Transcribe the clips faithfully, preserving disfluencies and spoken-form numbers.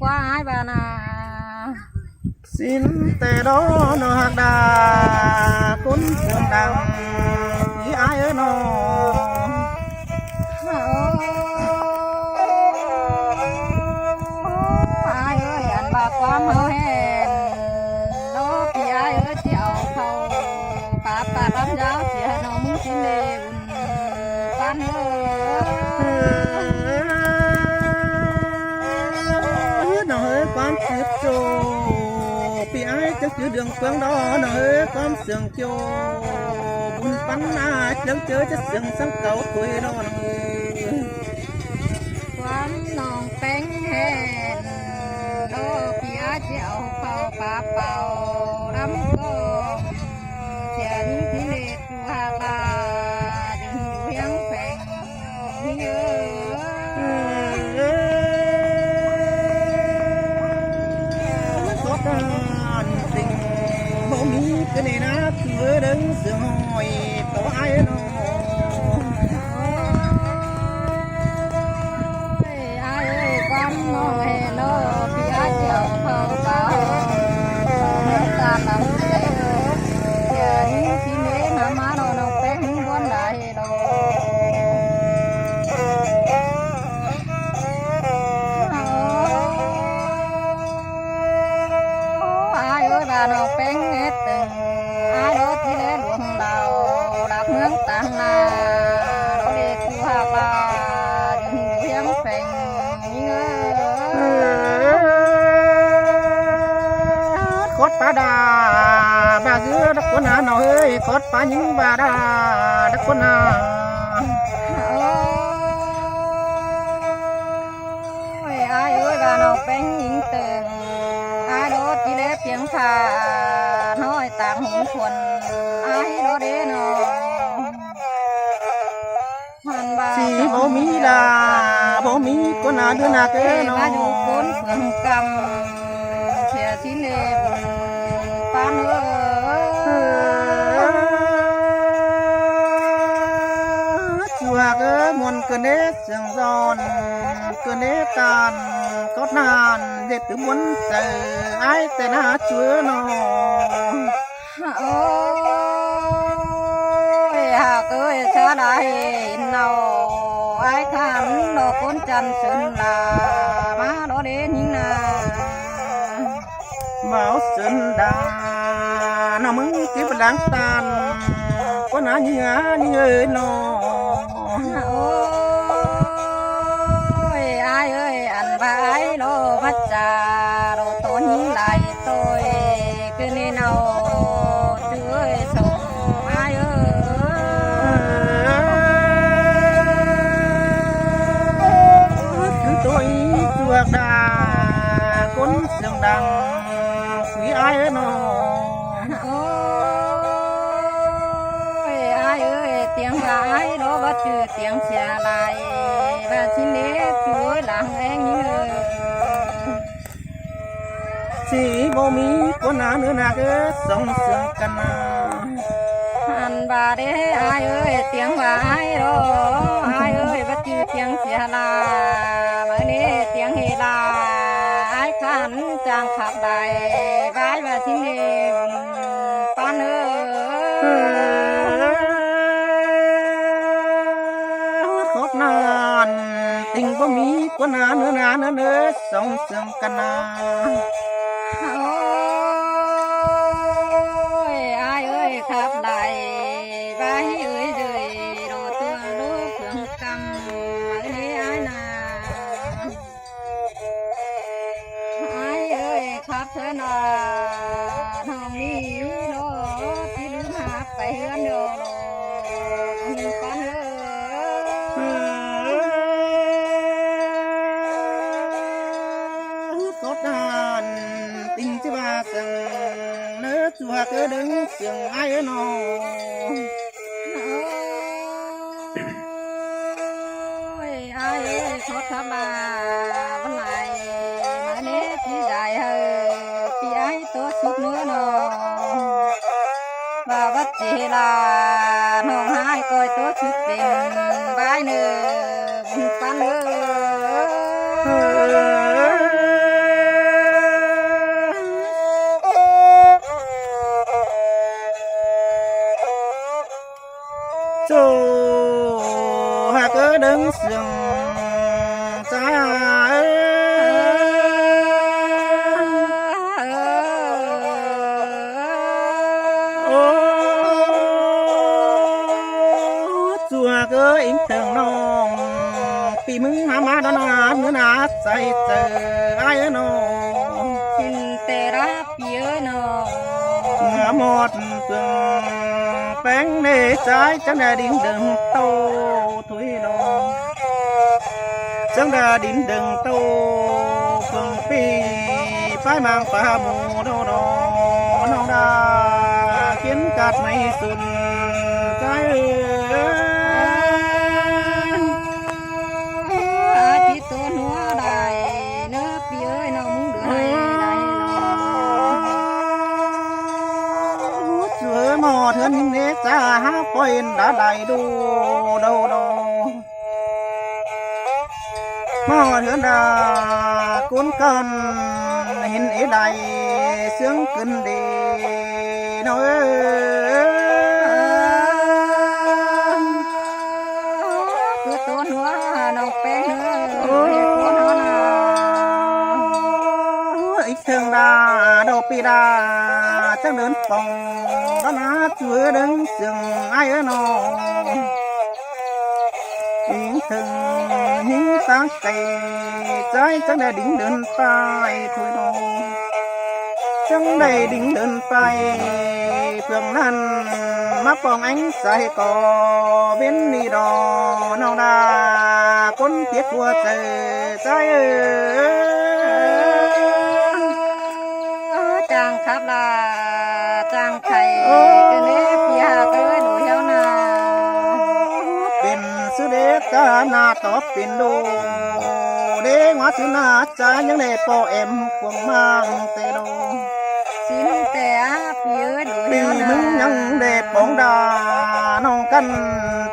ꞌquá ái ꞌva ꞌnạ. ꞌSịn ꞌtẹ đó ꞌnọ ꞌhặc đa ꞌcốn cuông đăng, ꞌí ái ới ꞌnọ. Đường quảng đó nó ơi, con sương kiêu bún bắn na, chớng chớ chất sương săng cáu tuổi đó nó. Quán nòng péng hẹn, đô pia chéo phao pá pao lắm con. Chia những thứ lệ của hà bà, đừng hiếu hiáng phèn. Có tan tình bố mí cái này ná cứ đứng sương hỏi có ai nó. Ai ơi, quán nó hè nó, pia chéo phao pá, nó tan lắm. Chia những thứ lệ hà má nó, nó péng buôn đa hè nó. Ai ơi, bà nó péng hết từng. Ai đó thì lẽ luồng đào, đạp mướn tàng nà, nó đi tu hà bà, đừng hiếm phèn, những ơi. Khót pá đà, bà dứa đắc quân hà nó ơi, khót pá những bà đà, đắc quân hà. Ôi, ai ơi, bà nó péng những từng. Ai đó chỉ lẽ tiếng phà, nói tàng hùng khuôn. Ai đó đế nó. Hoàn bà chỉ nó bố Mỹ là bố Mỹ có nà đứa nà cái nó. Mà dù cuốn phường cầm, chia xin lê bùn pán ơi. Chùa cứ muôn cơn đế sương giòn, cơn đế tan, cốt nan, dệt tứ muốn trời, ai tê na chúa nó. Ôi, hà ơi, xa đài nâu, ai khăn đồ cốn chăn sưn là, má đó đến những nà. Máu sưn đà, nó mứng kịp láng tan, con á như á như ơi nó. Ôi, ai ơi, ăn bái lô bắt trà, đồ tốn những lai tôi, cứ nên nào, chứ ơi, sống, ai ơi. Cứ tôi chuộc đà, cốn sương đằng, quý ai ơi nó. Ôi, ai ơi, tiếng gái đó bắt trừ tiếng xe lại, và xin lễ chúa làng em như. Chỉ vô mỹ của nà nữa nà cứ sống sương căn nà. Ăn bà đế ai ơi, tiếng bà ai đó, ai ơi, bắt trừ tiếng xe là, mà nê tiếng hề là, ai khăn chàng khắp đại, vai và xin lễ. Con ơi. Khót nan tình bố mỹ của nà nữa nà nữa nữa sống sương căn nà. Ôi, ai ơi khắp đại vai ơi rồi đồ tua lúa phượng cầm ơi ai nà. Ai ơi khắp thế nà nông đi lô tí lũ hạp phải hứa nô lô con ơi. Hút cốt đàn tình chứ bà sừng nớ chùa cứ đứng sừng ai ơi nô. Ôi, ai ơi, thoát khắp bà, vẫn lại, mà nế chỉ dài hơi, thì ai tố sụp nữa nô. Và vất chỉ là nông hai coi tố sụp tình, bái nơ, bún pán nơ. Chô hạc ơ đấng sương xa ơ. Ô, chùa ơ ính tường nông, pì mứng há má đó nà, nứa nà, chạy chạy ai ơ nông. Xin tê rá pì ơ nông. ꞌmọt phượng ꞌpéng ꞌnê ꞌchái chắng đa đin đơng ꞌtô thôi đó. Chắng đa đin đơng ꞌtô phượng pi pái mang pá mô đô đô. ꞌNọng đa ꞌquiến cát ꞌmạy sùn ꞌchái ơi. Ơ, ꞌchí ꞌtố ꞌnúa đảy ꞌnớ ꞌpi ơi, ꞌnọng ꞌmứng đứa hay đảy lo. ꞌChớ ꞌmọ ꞌhướn ꞌnhính ꞌnế ꞌchá hák ꞌpó ên đá đảy đô đô đô. ꞌMọ ꞌhướn đa ꞌcốn ꞌcón hên ế đảy ꞌsướng cưn đi ꞌnọng ơi. ꞌChớ ꞌtố ꞌnúa ꞌnọng ꞌpéng ơi. Ơ, ꞌhịt ꞌtương đa đô pi đa chắng đớn pông đó ꞌná ꞌchớ đớng sương ai ơ ꞌnọng. ꞌHịt ꞌtương ꞌhính sáng cay ꞌchái chắng đa đin đơng pay thôi đó. Chắng đa đin đơng pay phượng ꞌnặn ꞌmá pông ꞌéng sai ꞌcọ bến đi đó. ꞌNọng đa ꞌcốn tiết ꞌhua chaư ꞌchái ơi. Chang khắp là chang khay. Ơ, ꞌcọ ꞌnê ꞌpi ꞌhặc ơi, đu hiếu ꞌnạ. Pên ꞌsứ đế ꞌchá ꞌnạ tó pên đu đế ꞌngoá ꞌsứ ꞌnạ ꞌchá ꞌnhắng đe ꞌpo êm cuông ꞌmáng ꞌtẹ đu. Sín ꞌtẹ ꞌpi ơi, đu ꞌpi hiếu ꞌnạ. ꞌMứng ꞌnhắng đe pông đa ꞌnọng căn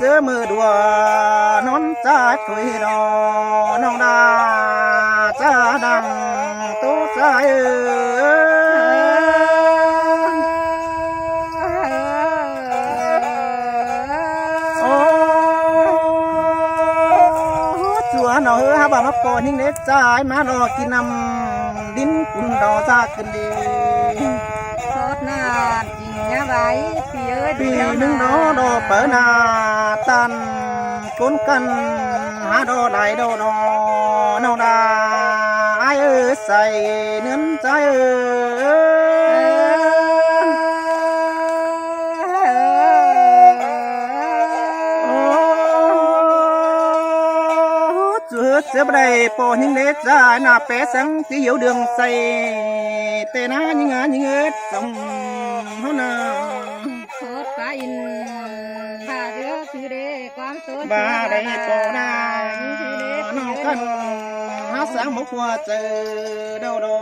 ꞌchớ ꞌmự đua ꞌnón ꞌchá thôi đó. ꞌNọng đa ꞌchá đang ꞌtố ꞌchái ơi. Ơ, ꞌchua ꞌnọng ơi, hák ꞌva ꞌmá ꞌpo ꞌnhính ꞌnế ꞌchái ꞌmá lo kin ꞌnặm đin cun đo ꞌchá cưn đi. Sót ꞌnạ ꞌchí ꞌnhá ꞌvái ꞌpi ơi, ꞌpi ꞌnưng đó đo pơ ꞌnạ ꞌtan ꞌcốn căn hák đo đảy đo đo. ꞌNọng đa ai ơi, sai ꞌnớn ꞌchái ơi. Ơ, ꞌchua ꞌchớ báu đảy ꞌpo ꞌnhính ꞌnế ꞌchá ꞌnạ pé sắng ꞌchí hiếu đường say. ꞌTẹ ꞌná ꞌnhính ꞌnhính ớt song ꞌháu ꞌnạ. Sót cá in ꞌva ꞌdứa ꞌsứ đế ꞌquám ꞌtố ꞌva đảy ꞌpo ꞌnạ. ꞌNọng căn hák sáng mốc ꞌhua chaư đô đô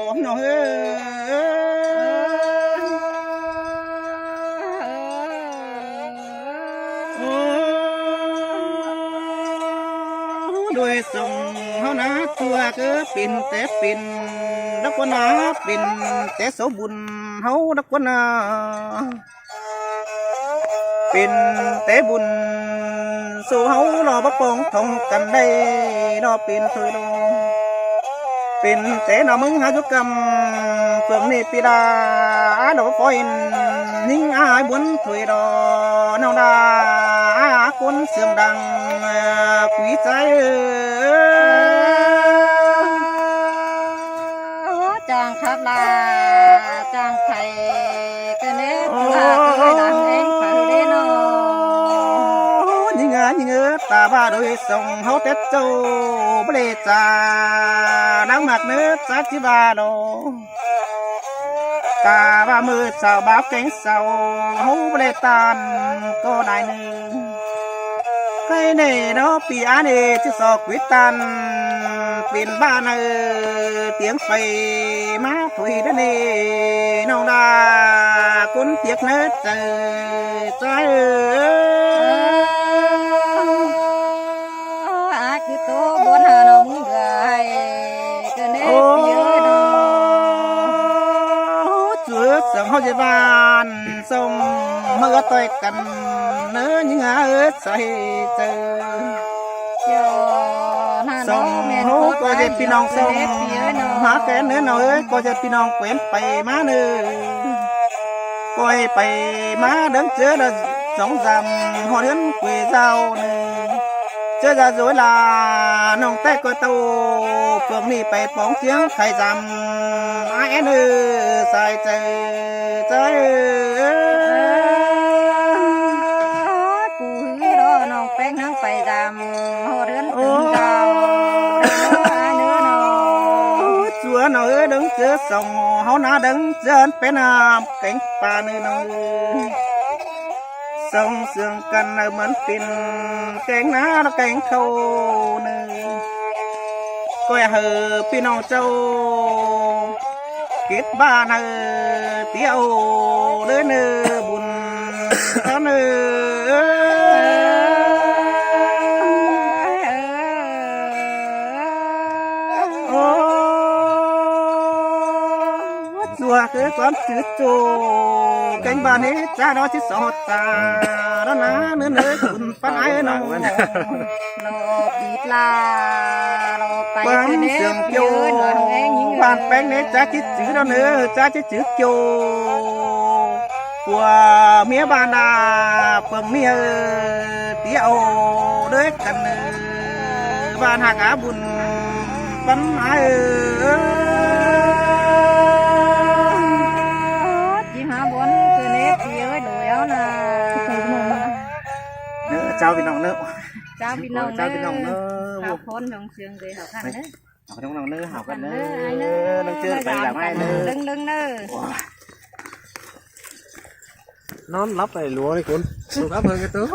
ꞌnọng ơi. Ơ, đuôi sông ꞌháu ꞌnạ ꞌchua ꞌcọ pên té pên đắc ꞌquán ꞌnạ, pên té số bun ꞌháu đắc ꞌquán ꞌnạ. Pên té bun số ꞌháu lo báu pông thông căn đảy lo pên thôi lo. Pên té ꞌnọ ꞌmứng hák dú căm phượng ꞌnị pi đa ái lo báu pông ꞌnhính ái buôn thôi lo. ꞌNọng đa ái ꞌcốn sương đang quí ꞌchái ơi. Chang khắp là chang khay ꞌcọ ꞌnê ꞌchua ꞌcọ đang ꞌén phaư đế ꞌnọ. ꞌNhính ꞌnhính ơ, ta ꞌva đuôi sông ꞌháu tết châu báu đảy cha nắng mạc ꞌnớ ꞌchá ꞌchí ꞌva lo. Ta ꞌva ꞌmự sau báp kéng sau ꞌháu báu đảy ꞌtan ꞌcọ đảy ꞌnưng. Khay ꞌnị ꞌnọ pi ꞌnị ꞌchí so quí ꞌtan pên ꞌva ꞌnặn tiếng pay ꞌmá thôi đé ꞌnị. ꞌNọng đa ꞌcốn tiếc ꞌnớ chaư ꞌchái ơi. Ơ, ác chứ tố buôn hà ꞌnọng ꞌmứng gửi ꞌcọ ꞌnê pi ơi ꞌnọ. ꞌChớ sương ꞌháu dạy ꞌvan sông ꞌmá ꞌtoi căn ꞌnớ ꞌnhính ꞌnhá ơi sai chaư. Sông ꞌháu ꞌcọ dạy ꞌpi ꞌnọng sông hák ken ꞌnớ ꞌnọng ơi, ꞌcọ dạy ꞌpi ꞌnọng quên pay ꞌmá ꞌnớ. ꞌCọ pay ꞌmá đớng ꞌchớ đa sông dăm ꞌhọt ꞌhướn quê dao ꞌnớ. Tớ ra dối là nòng té coi tàu phường nị pay póng chiếng khay dăm. Ai én ơ, sai chơ, chơ ơ. Cu hứ đó nòng peng nắng pay dăm, hô rướn tứng dăm. Ai nớ nòng. Chúa nó ơ đấng chớ sòng, hô ná đấng chớ ăn pén à, kéng pa nơ nòng. Sòng sương căn nơ mớn pin, kéng ná nó kéng khâu nơ. Coi hơ pi nòng châu, kết ba nơ, tiếu đơ nơ bùn, tớ nơ. Ô, chùa cứ quán chữ chùa, cánh bàn hết cha đó chứ sọ ta đó ná, nớ nớ bùn păn ai nòng. Lô bịt la, lô pay păng chư nế sương piu kiu, lô hăng eng hính bàn ơ. Peng nế chá chít chữ đó nơ, chá chít chữ kiu. Của mía bàn à, păng mía ơ, tía ô, đới cần ơ, bàn hạc á bùn, pắn ái ơ. Chim há bón, chư nế kiu ơi, đuổi áo nà. Nơ, chào pi nòng nơ. Chào pi nòng nơ. Chào pi nòng nơ. Hảo phôn dòng trường về hảo khăn đấy. Hảo nòng nơ, hảo khăn nơ. Khăn nơ, ai nơ. Nâng chư pay dăm ai nơ. Đừng, đừng nơ. Ua. Nón lắp này lúa đi cuốn. Lúa cắp hơn cái tứ.